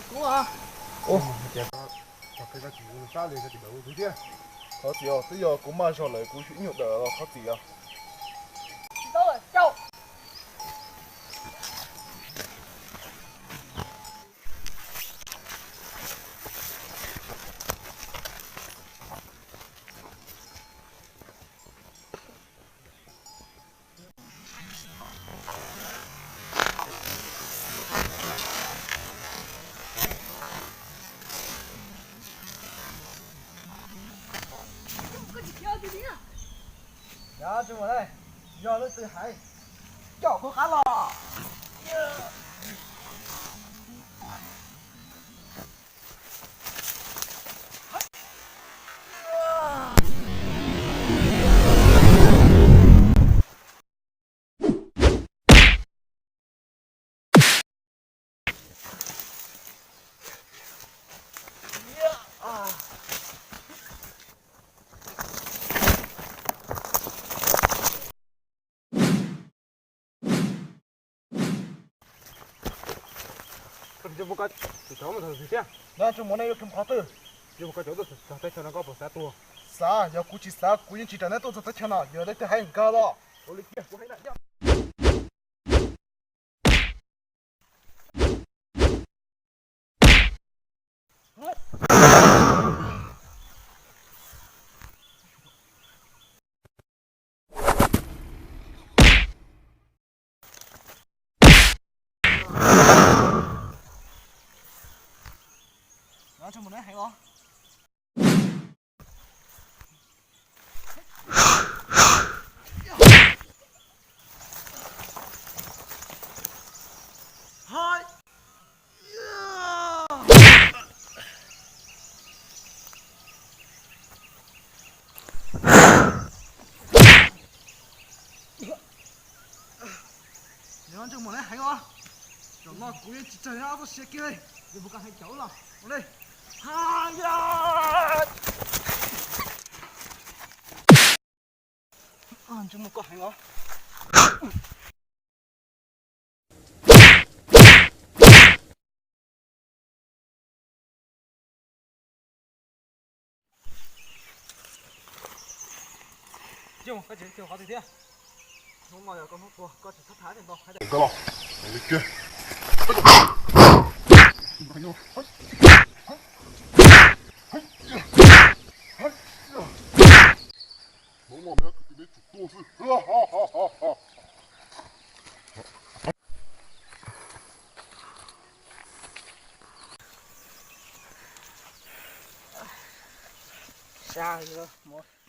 Ua, qhov txiv, twb yog kuv maj zog lawm kuv ib nyuag dawm los qhov txiv os. Yog leej twg hais, coj kuv qab los. Ntsej muag, nej yuav tsum qhov twg? Ntsej muag, koj cov tuaj txog teb chaws no koj puas xav tuag? Xav, yog kuv tsis xav kuv yeej tsis raws nej tuaj txog teb chaws no, yog leej twg hais nkag los. Ntsej muag, nej heev os. Zaum no kuv yeej tsis tsawg ob txoj sia kiag li. Ntsej muag, koj heev caum los ua li. Ha ya. Ntsej muag, koj heev os. Ntsej muag, koj tsis ua qhov twg thiab. Hnub no yog koj hnub tuag, koj tsis txhob tham tej no hais tias. Sab li mus.